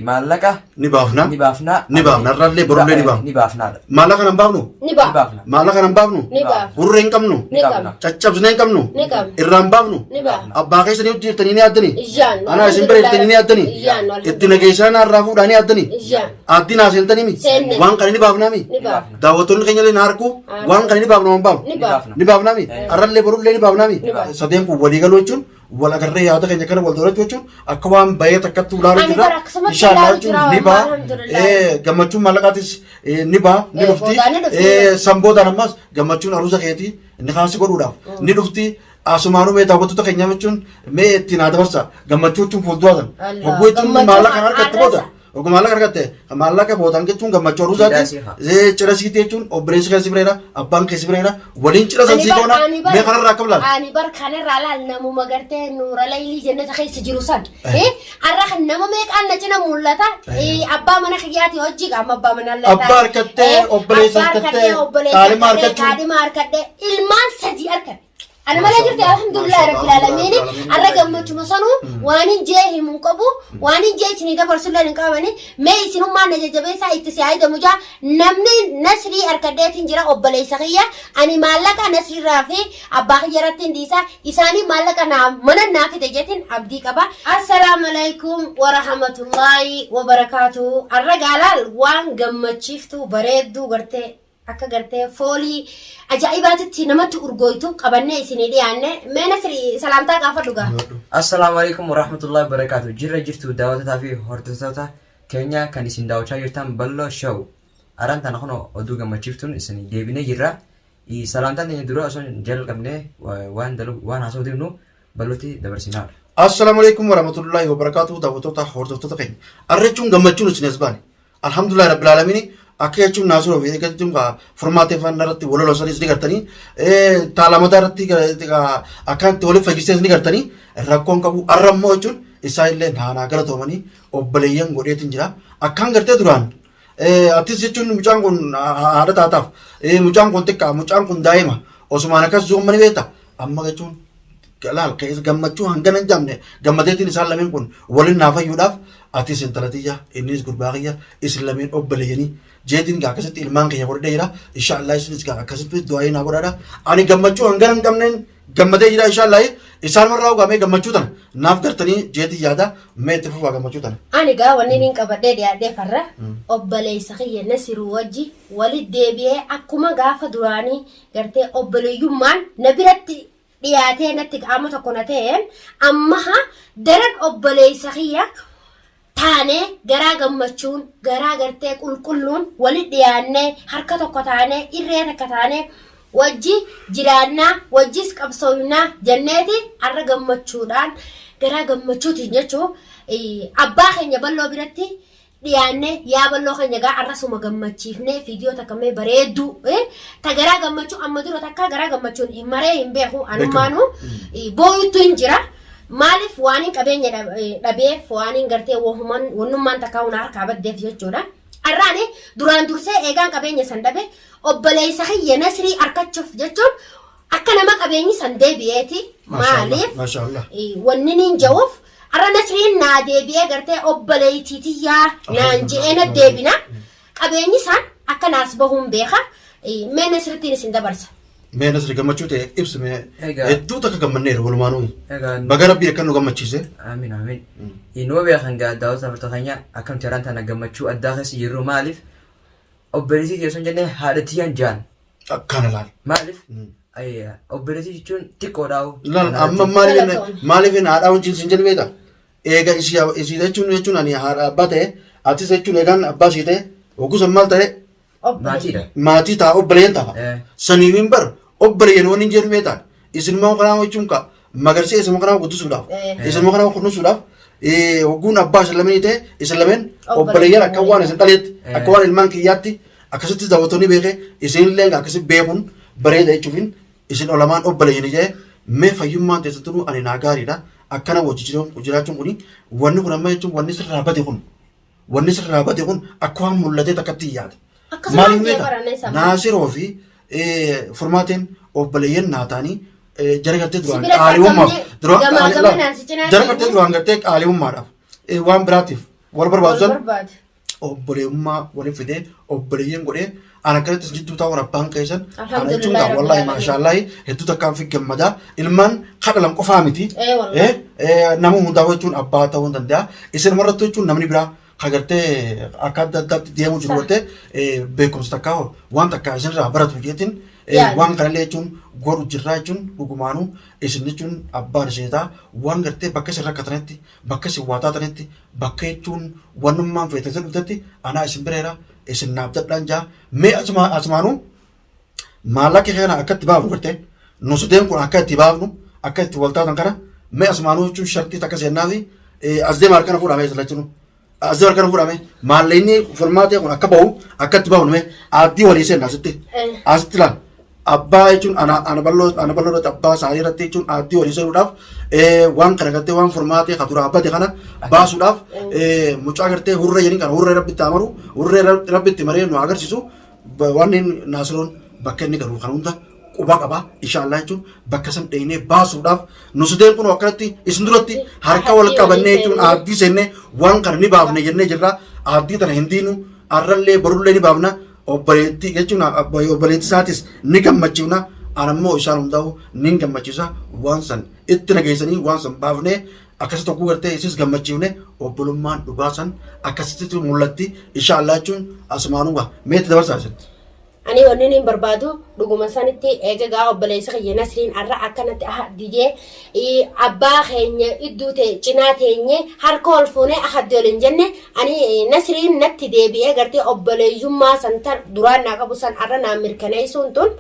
Maallaqa Ni baafna. ni baafna. Ni baafna. Irrallee borullee ni baafna. Ni baafnaadha. Maallaqa kana hin baafnu? Ni Ni baafna. baafna. Maallaqa kana hin baafnu? Ni baafna. Hurree hin qabnu? Ni qabna. Caccabsinee hin qabnu? Ni qabna. Irraa hin baafnu? Ni baafna. Abbaa keessanii hojii jirtanii ni yaaddanii? Iyyaan. Anaa isin bira jirtanii ni yaaddanii? Iyyaan. Itti nageessaa naa irraa fuudhaa ni yaaddanii? Iyyaan. Aaddii naa seentanii mi? Seenne. Waan kana ni baafnaa mi? Ni baafna. Daawwattoonni keenya illee na harku waan kana ni baafna waan baafnu? Ni baafna. Ni baafnaa mi? Arrallee borullee ni baafnaa mi? Ni baafna. Sadeen kun walii galuu jechuun wal agarree yaada keenya kana wal doorachuu jechuun akka waan bahee takkatti ulaaluu Ani jirra. bara akkasumatti Inshaallah ilaaluu jechuun jira, ni ba'a. alhamdulillah. Gammachuun maallaqaatis ni ba'a ni dhufti. Boodaan ni dhufti. San boodaan ammas gammachuun aruusa keetii ni kaasi godhuudhaaf ni dhufti. Asumaanuu mee daawwattoota keenyaa jechuun mee ittiin haa dabarsa gammachuu jechuun fuuldura sana. Allah, Hogguu jechuun gammachuu maallaqa kan argatte booda. arrasa. Oguma maallaqa argatte maallaqa boodaan jechuun gammachuu aruusaati. Cidha Cidha siiti jechuun obboleessi kee si bireera abbaan kee si bireera waliin cidha san sii goona mee kanarraa akkam laala. Ani bar kanarraa laal namuma gartee nuura laylii jannata keessa jiru san. Arra kan nama meeqaan na cina mul'ata. Abbaa mana kiyyaati hojii qaama abbaa mana illee Abbaa harkattee, obboleessa harkattee, kaadhima harkachuun. Kaadhima harkadhee ilmaan sadii harkadhe. Ana malee jirti alhamdulillah rabbil alamin. Arra gammachuma sanuu waan hin jee himu hin qabu waan hin jee isinii dabarsullee hin qabani mee isinummaan na jajjabeessaa itti si haayidamu jaa namni nasrii harkadheetiin jira obboleessa kiyya ani maallaqa nasriirraa fi abbaa kiyya irratti hin dhiisa isaanii maallaqa naa mana naa fide jetin abdii qaba. Assalaamu alaikum warahmatullaahi wabarakaatu. Arra gaalaal waan gammachiiftuu bareedduu gartee akka gartee foolii ajaa'ibaatitti namatti urgooytu qabannee isinii dhiyaanne mee Nasri salaamtaa gaafadhu gaa. Assalaamu alaikum warahmatullahi wabarakaatu. Jirra jirtu daawwattotaa fi hordoftoota keenya kan isin daawwachaa jirtan Bal'oo Show. Araan tana kunoo oduu gammachiiftuun isin deebinee jirra. Salaamtaan teenya dura osoo hin jalqabne waan dalagu waan haasa'u deemnu bal'ootti dabarsinaadha. Assalaamu alaikum warahmatullahi wabarakatuh daawwattoota hordoftoota keenya. Arra jechuun gammachuun isin as baane. Alhamdulillah rabbil aalamiin akka jechuun naasiroo fi jechuun kaa furmaatee faan irratti wal lolosaniis ni gartanii taalamataa irratti akkaan itti waliif fayyisees ni gartanii rakkoon qabu arra immoo jechuun isaa illee naanaa galatoomanii obboleeyyan godheetiin jira akkaan gartee duraan atis jechuun mucaan kun haadha taataaf mucaan kun xiqqaa mucaan kun daa'ima osumaan akkas zuummani beekta amma jechuun Laal keessa gammachuu hangana hin jamne gammadeetiin isaan lameen kun waliin naa fayyuudhaaf atis intala tiyya innis gurbaa kiyya isin lameen obboleeyyanii jeetiin gaa akkasitti ilmaan kiyya godhadhee jira inshaallah isinis gaa akkasitti du'aayii naa godhaadha ani gammachuu hangana hin qabneen gammadee jira inshaallah isaan warraa ugaamee gammachuu tana naaf gartanii jeetiin yaada mee itti fufaa gammachuu tana. Ani gaa wanni niin qabadhee dhiyaadhee farra obboleessa kiyya Nasiruu wajji walit deebi'ee akkuma gaafa duraanii gartee obboleeyyummaan na biratti dhiyaatee natti qaama tokko na ta'een ammaha daran obboleessa kiyya taanee garaa gammachuun garaa gartee qulqulluun wali dhiyaannee harka tokko taanee irree takka taanee wajji jiraannaa wajjis qabsooynaa jenneeti har'a gammachuudhaan garaa gammachuutiin jechuu abbaa keenya bal'oo biratti dhiyaanne yaa balloo keenya gaa arra suma gammachiifne fiidiyoo takka mee bareedduu ta garaa gammachuu amma dura takka garaa gammachuun hin maree hin beeku anummaanu booyuttu hin jira maaliif waan hin qabeenya dhabeef waan hin gartee wahuman wannummaan takka huna harkaa baddeef jechuudha. Arraani duraan dursee eegaan qabeenya san dhabe obboleessa kiyya nasrii arkachuuf jechuun akka nama qabeenyi san deebi'eeti maaliif Maashaallah. wanni niin ja'uuf arra nasriin naa deebi'ee gartee obboleeytii tiyyaa naan je'ee na deebina qabeenyi san akka naas bahuun beeka mee nasrittiin isin dabarsa. Mee Nasri gammachuu ta'e ibsi mee Egaa. hedduu takka gammanneera walumaanuu. Egaa Baga rabbii akka nu gammachiise. Amiin amiin. Inuma beekan gaa daawwata safartoota keenya akkamti har'aan tana gammachuu addaa keessa jirru maaliif obboleettii teessoon jennee haadha tiyyaan jaan. Akkana laal. Maaliif obboleettii jechuun xiqqoodhaa'u. Laal amma maaliif maaliif haadhaa wajjin sin jedhu beektaa? Eega isii isii jechuun jechuun ani haadha abbaa ta'e atis jechuun eegaan abbaa sii ta'e oguu san maal ta'e Maatiidha. maatii ta'a obboleeyyan ta'a. Saniif hin bar obboleeyyan waan hin jedhu beektaa? Isinuma kanaa jechuun ka magarsee isinuma kanaa guddisuudhaaf isinuma kanaa kunuunsuudhaaf hogguun abbaa isin lameenii ta'e isin lameen obboleeyyan akka waan isin dhaleetti akka waan ilmaan kiyyaatti akkasittis daawwattoonni beekee isinillee akkasi beekuun bareeda jechuufin isin olamaan obboleeyyani jedhee mee fayyummaan teessan tunuu ani naa gaariidha akkana wajji jiraachuun kuni wanni kun amma jechuun wanni sirraa bade kun wanni sirraa bade kun akka waan mul'atee takkatti hin yaada. Akkasuma Maaliif jee beektaa? baranee sammuu. Naasiroo fi furmaateen obboleeyyan naa ta'anii jara gartee duraan Si biratti qaaliwummaaf argamne duraan gamaa qaali- gamanaan si cinaa jara gartee deemne. duraan gartee qaaliwummaadhaaf waan biraatiif Wal barbaadu Wal san barbaadu. Obboleeyummaa waliin fidee obboleeyyan godhee ana akkanatti isin jidduu taa'uun abbaan keessan kana jechuun Alhamdulillah gaa Rabbil wallaahi Aalamiin. maashaallahi hedduu takkaan fi gammadaa ilmaan kadhalan qofaa miti. Ee wallahi. Nama hundaa jechuun abbaa ta'uu hin danda'a. Isin irratti jechuun namni biraa kagartee akka adda addaatti deemuu jiru gartee beekumsa takkaa waan takkaa isinirraa baratu jeetiin Yaani. waan kanallee jechuun godhu jirraa jechuun dhugumaanuu isin jechuun abbaan iseetaa waan gartee bakka isin rakkatanitti bakka isin waa taatanitti bakka jechuun wannummaan feete isin dhuftetti anaa isin bireera isin naaf dadhaan jaa mee asuma asumaanuu maallaqa kana akka itti baafnu gartee nu sadeen kun akka itti baafnu akka itti wal taatan kana mee asumaanuu jechuun shartii takka seennaafi as deema harkana fuudhamee isin lachinu as deema harkana fuudhamee maallaqni furmaatee kun akka bahu akka itti baafnu mee aaddii walii seenna asitti asitti laal abbaa jechuun ana ana balloo ana balloo irratti abbaa isaanii irratti jechuun aaddii walii seenuudhaaf waan kana gartee waan furmaatee ka duraa bade kana baasuudhaaf mucaa gartee hurree jedhin kana hurree rabbitti amaru hurree rabbitti maree nu agarsiisu waan inni naasiroon bakka inni galu kan hunda quba qaba inshaallah jechuun bakka san dheeynee baasuudhaaf nu sideen kun akkanatti isin duratti harka wal qabannee jechuun aaddii seennee waan kana ni baafne jennee jirra aaddii tana hin diinu arrallee borullee ni baafna obboleettii jechuun obboleettii isaatis ni gammachiifna an ammoo isaan hundaa'u nin gammachiisa waan san itti nageessanii waan san baafnee akkasi tokko gartee isis gammachiifne obbolummaan dhugaa san akkasitti mul'atti inshaallah jechuun asumaanuu gaa meetti dabarsaa isin. Ani wanni hin barbaadu dhuguma sanitti eega gaa obboleessa kiyya Nasriin arra akkanatti aha didee abbaa keenya idduu ta'e cinaa teenye harka ol fuunee ahaddi ol hin jenne ani Nasriin natti deebi'ee gartee obboleeyyummaa san tan duraan naa qabu san arra naa mirkaneessuun tun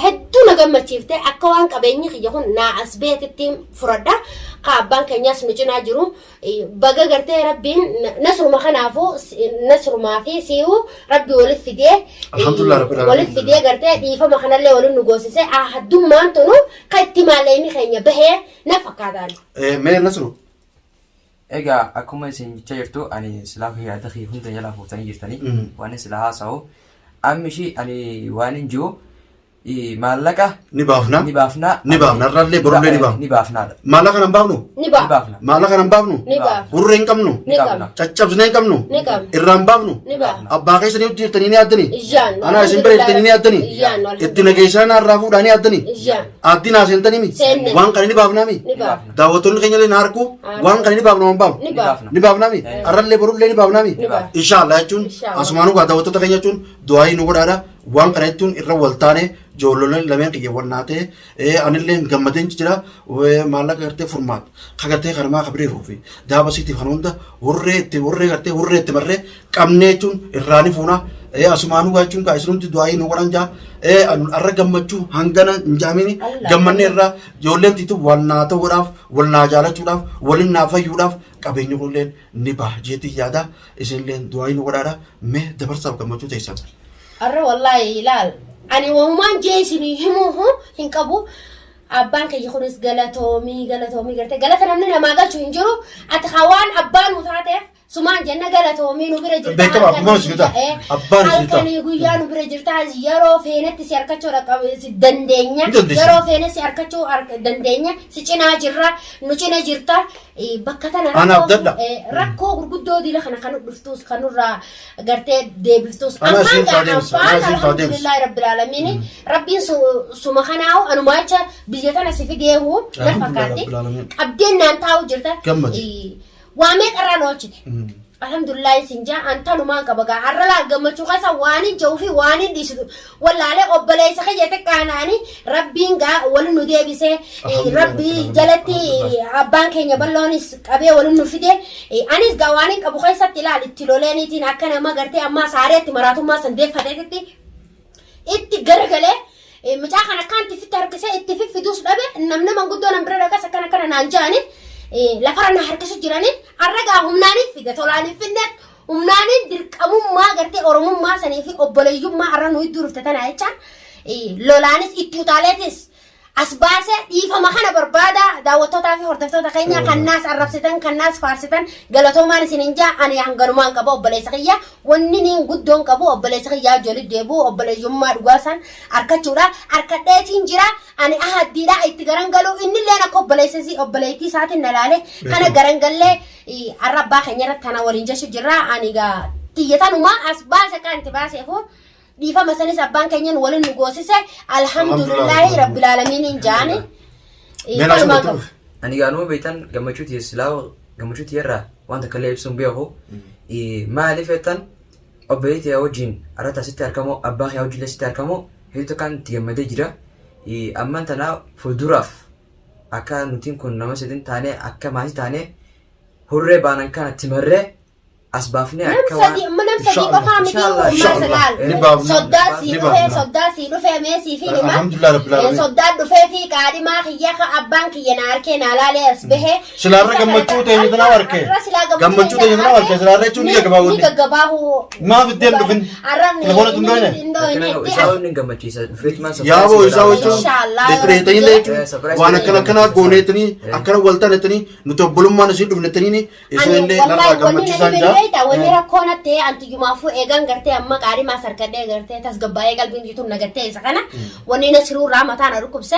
hedduu na gammachiifte akka waan qabeenyi kiyya kun naa as beetitti furadha ka abbaan keenyaas nu cinaa jiru baga gartee rabbiin nasruma kanaafuu nasrumaa fi si'uu rabbi walitti fidee Alhamdulillah rabbil walitti alamin. fidee gartee dhiifama kanallee waliin nu goosise ahaddummaan tunu kan itti maallaqni keenya bahee na fakkaataan. Mee Nasru Egaa akkuma isin jechaa jirtu ani silaa yaada kee hunda jalaa fuutanii jirtanii waan silaa haasa'u. Ammi ishii ani waan hin jiru maallaqa Ni baafna. ni baafna. Ni baafna. Irrallee borullee ni baafna. Ni baafnaadha. Maallaqa kana hin baafnu? Ni Ni baafna. baafna. Maallaqa kana hin baafnu? Ni baafna. Hurree hin qabnu? Ni qabna. Caccabsinee hin qabnu? Ni qabna. Irraa hin baafnu? Ni baafna. Abbaa keessanii hojii jirtanii ni yaaddanii? Iyyaan. Anaa isin bira jirtanii ni yaaddanii? Iyyaan. Itti nageessaa naarraa fuudhaa ni yaaddanii? Iyyaan. Aaddii naa seentanii mi? Seenne. Waan kana ni baafnaa mi? Ni baafna. Daawwattoonni keenya illee na argu. Waan kana ni baafna waan baafnu? Ni baafna. Ni baafnaa mi? Arrallee borullee ni baafnaa mi? Ni baafna. Inshaallah jechuun Inshaallah. asumaanuu gaa daawwattoota keenya jechuun du'aayii nu godhaadha. Waan kana jechuun irra wal taane ijoolloleen lameen kiyya wal naatee anillee gammadeen jira maallaqa gartee furmaat ka gartee kanamaa ka bireefuu fi daaba siitiif kan hunda hurree itti hurree gartee hurree itti marree qabnee jechuun irraa ni fuuna asumaanuu gaa jechuun kaa isinumti du'aayii nu godhan jaa arra gammachuu hangana hin jaamini gammannee irraa ijoolleen tiitu wal naa ta'uudhaaf wal naa jaalachuudhaaf waliin naa fayyuudhaaf qabeenyi kunilleen ni baha jeetii yaada isinilleen du'aayii nu godhaadha mee dabarsaaf gammachuu teessan. Arra wallaahi ilaal ani wahumaan jee isinii himuuhu hin qabu. Abbaan kiyya kunis galatoomii galatoomii gartee galata namni namaa galchu hin jiru. Ati haa waan abbaa nu taateef sumaan jenna galatoomii nu bira jirta. Beekama, abbummaan isin ta'a. Abbaan isin ta'a. Halkanii guyyaa nu bira jirta yeroo feenetti si harkachuu si dandeenya. Ni dandeessa. Yeroo feene si harkachuu dandeenya. Si cinaa jirra nu cina jirta. Bakka tana Ana abdadha. rakkoo gurguddoo diila kana kan dhuftus kan nurraa gartee deebiftus. Ana Ammaan isiin gaa faa deemsa, ana abbaan isiin faa deemsa. alhamdulillahi rabbil aalamiin rabbiin suma kanaahu anumaacha biyya tana si fideehu na Alhamdulillah fakkaatti. rabbil aalamiin. Qabdeen naan taa'u jirta. Gammadi. Waa meeqa irraa na oolchite. Alhamdulillah isin jaa an tanumaan qaba gaa har'a laa gammachuu keessa waan hin ja'uu fi waan hin dhiisitu wallaalee obboleessa kiyya xiqqaanaani rabbiin gaa wali nu deebisee Alhamdulillah, rabbii rabbil jalatti alhamdulillah. abbaan keenya bal'oonis qabee wali nu fide anis gaa waan hin qabu keessatti ilaal itti loleeniitiin akka nama gartee ammaa saareetti maraatummaa san deeffateetitti itti garagalee mucaa kana akkaan itti fitti harkisee itti fiffidus dhabe namni manguddoo nan bira dhaqas akkana akkana naan jedhani lafarra na harkisu jirani har'a gaa humnaaniif fide tolaaniif finne humnaaniin dirqamummaa gartee oromummaa sanii fi obboleeyyummaa har'a nu idduu dhufte tana jechaan lolaanis itti utaaleetis As baasee dhiifama kana barbaada daawwattootaa fi hordoftoota keenya kan naas arrabsitan kan naas faarsitan galatoomaan isin hin jaa ani hanganumaan qaba obboleessa kiyya wanni niin guddoon qabu obboleessa kiyyaa wajji deebi'u obboleeyyummaa dhugaa san arkachuudha arkadheetiin jira ani ahaddiidha itti garangalu innilleen akka obboleessa isii obboleettii isaatiin na laale kana garangallee har'a abbaa keenya irratti tana waliin jechu jirra ani gaa tiyyatanuma as baase kan itti baaseefu dhiifama sanis abbaan keenyan walin nu goosise alhamdulillahi rabbil aalamiiniin jaani. Mee naa Kanumaan sun qabu. Ani gaanuma beektan gammachuu tiyya silaa gammachuu tiyyarraa waan takka illee ibsuun beeku. Maaliif jettan obboleettii tiyya wajjin irratti asitti argamu abbaa kiyya wajjin asitti argamu hedduu takkaan itti gammadee jira. Amman tana fuulduraaf akka nutiin kun nama sadin taanee akka maatii taanee hurree baanan kana timarree as baafnee Nam akka waan sadii amma nam sadii Inshallah. qofaa miti Inshallah. ummaa Inshallah. sagaal. Ni baafna. Soddaa sii Ni dhufee baafna. soddaa sii dhufee mee sii fi hima. Alhamdulillah rabbil alamin. Soddaan dhufee fi qaadhimaa kiyya ka abbaan kiyya na harkee na laalee as bahee. Silaarra gammachuu teenya tanaa harkee. Gammachuu teenya tanaa harkee. Silaarra jechuun ni gaggabaa Ni wanni. gaggabaahu. Maaf itti hin dhufin? Arrabni Telefoona tun doyne? Isaa waliin gammachiisa. Dhufeetumaan Yaa boo isaa jechuun Inshallah. deetanii jechuun Surprise waan akkana akkanaa gooneetanii Eh. akkana waltaanetanii nuti obbolummaan isin dhufnetanii Ani isinillee narraa wallahi wanni na gammachiisaan dhibe jaa. ni beektaa wanni rakkoo na ta'e antiyyumaafuu eegaan gartee amma qaadhimaa sarkadhee gartee tasgabbaa'ee qalbiin jitu nagattee isa kana wanni na siruurraa mataa na dhukkubse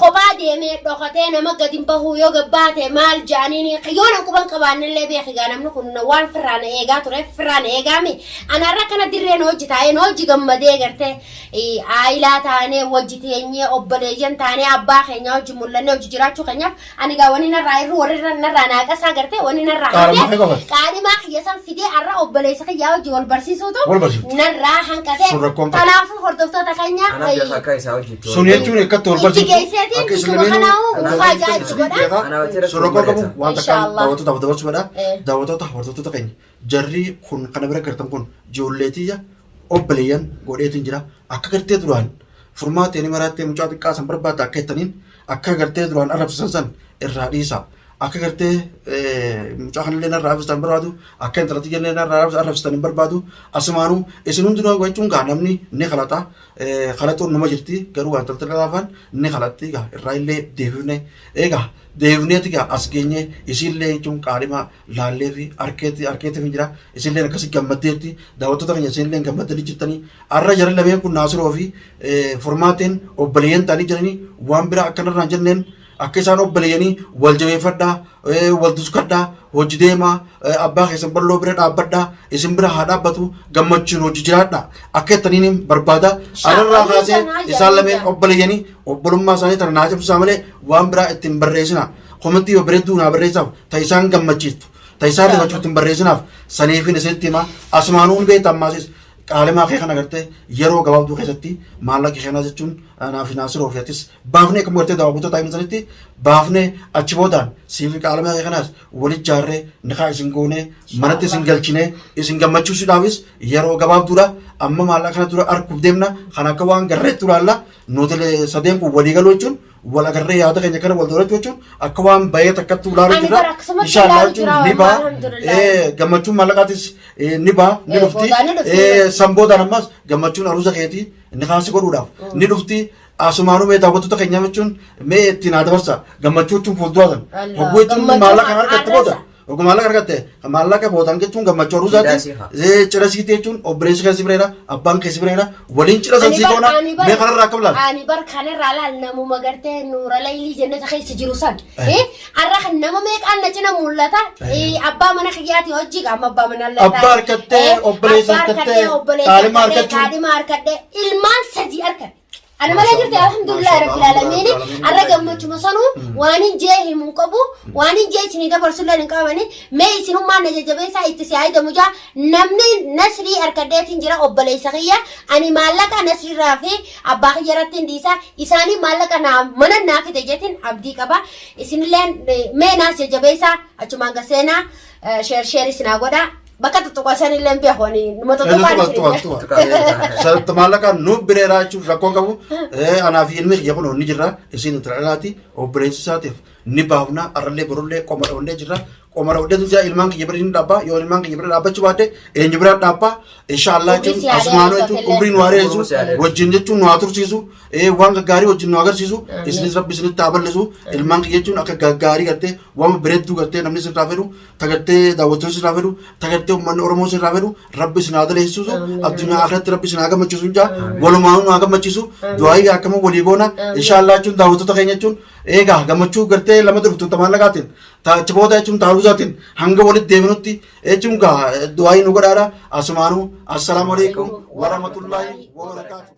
kophaa deemee dhokatee nama gadi hin bahuu yoo gabbaate maal ja'aniin yoo nan quban qabaannellee beeki gaa namni kun waan firraa na eegaa ture firraa na eegaami anarra kana dirree na hojii taa'ee na hojii gammadee gartee aayilaa taanee wajji teenyee obboleeyyan taanee abbaa keenyaa hojii mul'annee hojii jiraachuu keenyaaf Ani gaa wani narraa irru warri narraa naaqasaa gartee wani narraa Qaadhimaa hafe kee qofati. qaadhimaa kiyya san fidee arra obboleessa kiyyaa hojii wal barsiisuutu Wal barsiiftu. narraa hanqate. Sun rakkoon qabu. Kanaafuu hordoftoota keenya Anaaf beekaa akka isaa hojii Sun jechuun akkatti wal itti barsiiftu. geesseetiin Akka isuma isin kanaa'uu Anaaf mufaa beekaa jaa itti godha. Anaaf Sun rakkoo qabu waan takkaan Inshallah. daawwattootaaf dabarsuu fedha. Eh. Daawwattoota hordoftoota keenya jarri kun kana bira gartan kun ijoollee tiyya obboleeyyan godheetiin jira. Akka gartee duraan furmaateen maraattee mucaa xiqqaa san barbaadda akka jettaniin akka gartee duraan arrabsisan san irraa dhiisa. Akka gartee mucaa kanallee narraa arrabsitan hin barbaadu. Akka intala tiyyallee narraa arrabsitan hin barbaadu. Asumaanuu isin hundinuu jechuun gaa namni ni kalaxa. Kalaxuun numa jirti garuu waan intalti laafaan ni kalaxxi gaa irraa illee deebifne. Egaa deebifneeti gaa as geenye isiillee jechuun qaadhima laallee fi arkeetti arkeetti hin jira. Isinillee akkasi gammaddeetti daawwattoota keenya isinillee gammaddanii jirtanii. Arra jarri lameen kun Naasiroo fi Furmaateen obboleeyyan ta'anii jiranii waan biraa akka narraan jenneen akka isaan obboleeyyanii wal jabeeffadhaa wal duskadhaa hojii deemaa abbaa keessan bal'oo bira dhaabbadhaa isin bira haa dhaabbatu gammachuun hojii jiraadhaa akka jettaniin barbaada. Arrarraa kaasee isaan lameen obboleeyyanii obbolummaa isaanii tana naa cimsaa malee waan biraa ittiin barreessina. Komentii babbareedduu naa barreessaaf ta isaan gammachiistu ta isaan rifachiiftu ittiin barreessinaaf saniifin isinitti hima asumaanuu ni beekta ammaasis qaalimaa kee kana gartee yeroo gabaabduu keessatti maallaqa keenaa jechuun anaa fi naasiroo fi atis baafnee akkuma gartee daawwattoota taa'imni sanitti baafnee achi boodaan siif qaalimaa kee kanaas wali jaarree nikaa isin goonee manatti isin galchinee isin gammachiisuudhaafis yeroo gabaabduudha amma maallaqa kana dura arguuf deemna kan akka waan garreetti ilaalla nuti sadeen kun walii galuu jechuun wal agarree yaada keenya kana wal doorachuu jechuun akka waan bahee takkatti ulaaluu Ani jirra. bara akkasumatti Inshaallah ilaalu jechuun jira ni ba'a. alhamdulillah. Gammachuun maallaqaatis ni ba'a ni dhufti. Boodaan ni dhufti. San boodaan ammas gammachuun aruuza keetii ni kaasi godhuudhaaf ni dhufti. Asumaanuu mee daawwattoota keenyaa jechuun mee ittiin haa dabarsa gammachuu jechuun fuuldura san. Allah. Hogguu jechuun Gammachuu maallaqa kan argatte booda. arrasa. Hogguu maallaqa argatte maallaqa boodaan jechuun gammachuu aruuzaati. Cidha sii haa. Cidha siiti jechuun obboleessi kee si bireera abbaan kee si bireera waliin cidha san sii goona mee kanarraa akkam laala. Ani bar kanarraa laal namuma gartee nuura laylii jannata keessa jiru san. Arra kan nama meeqaan na cina mul'ata. Abbaa mana kiyyaati hojii qaama abbaa mana illee Abbaa harkattee, obboleessa harkattee, obboleessa kaadhima harkattee, harkachuun. kaadhima harkadhee, ilmaan sadii harkadhe. Ana malee jirti alhamdulillah rabbil alamin. Arra gammachuma sanuu waan hin jee himu hin qabu waan hin jee isinii dabarsullee hin qabani mee isinummaan na jajjabeessaa itti si haayidamu jaa namni nasrii harkadheetiin jira obboleessa kiyya ani maallaqa nasriirraa fi abbaa kiyya irratti hin dhiisa isaanii maallaqa naa mana naa fide jeetiin abdii qaba isinilleen mee naas jajjabeessaa achumaan gaseenaa sheer sheer isinaa godhaa. Bakka tuttuqa san illee hin beeku ani numa tuttuqaan Tuqa tuqa isin tuqa. Sarti maallaqaan nu bireeraa jechuun rakkoon qabu. Anaa fi ilmi kiyya kun ni jirra. Isin intala dhalaati. Obboleessi isaatiif ni baafna. Arrallee borullee qoma dhoonnee jirra. Qomara hodheetu jira ilmaan kiyya bira hin dhaabbaa yoo ilmaan kiyya bira dhaabbachuu baadde eenyu bira dhaabbaa inshaallah Umrii jechuun si haa asumaanuu dheeressu jechuun atellee. umrii nu haa dheeressu Umrii si haa dheeressu. wajjin jechuun nu haa tursiisu waan gaggaarii wajjin nu agarsiisu Amiin. isinis rabbi isinitti haa bal'isu ilmaan kiyya jechuun akka gaggaarii gartee waan bareedduu gartee namni sirraa fedhu tagartee daawwattoonni sirraa fedhu tagartee uummanni Oromoo sirraa fedhu rabbi isin haa daleessisu Amiin. addunyaa akhiratti rabbi isin haa gammachiisu hin jaa walumaanuu nu haa gammachiisu du'aayii akkama walii goona inshaallah jechuun daawwattoota keenya jechuun eegaa gammachuu gartee lama dhuftu tamaallaqaatiin achi booda jechuun taaluusaatiin hanga walitti deebinutti jechuun gaa du'aayii nu godhaadha asumaanuu assalaamu alaikum warahmatullaahi wabarakaatu.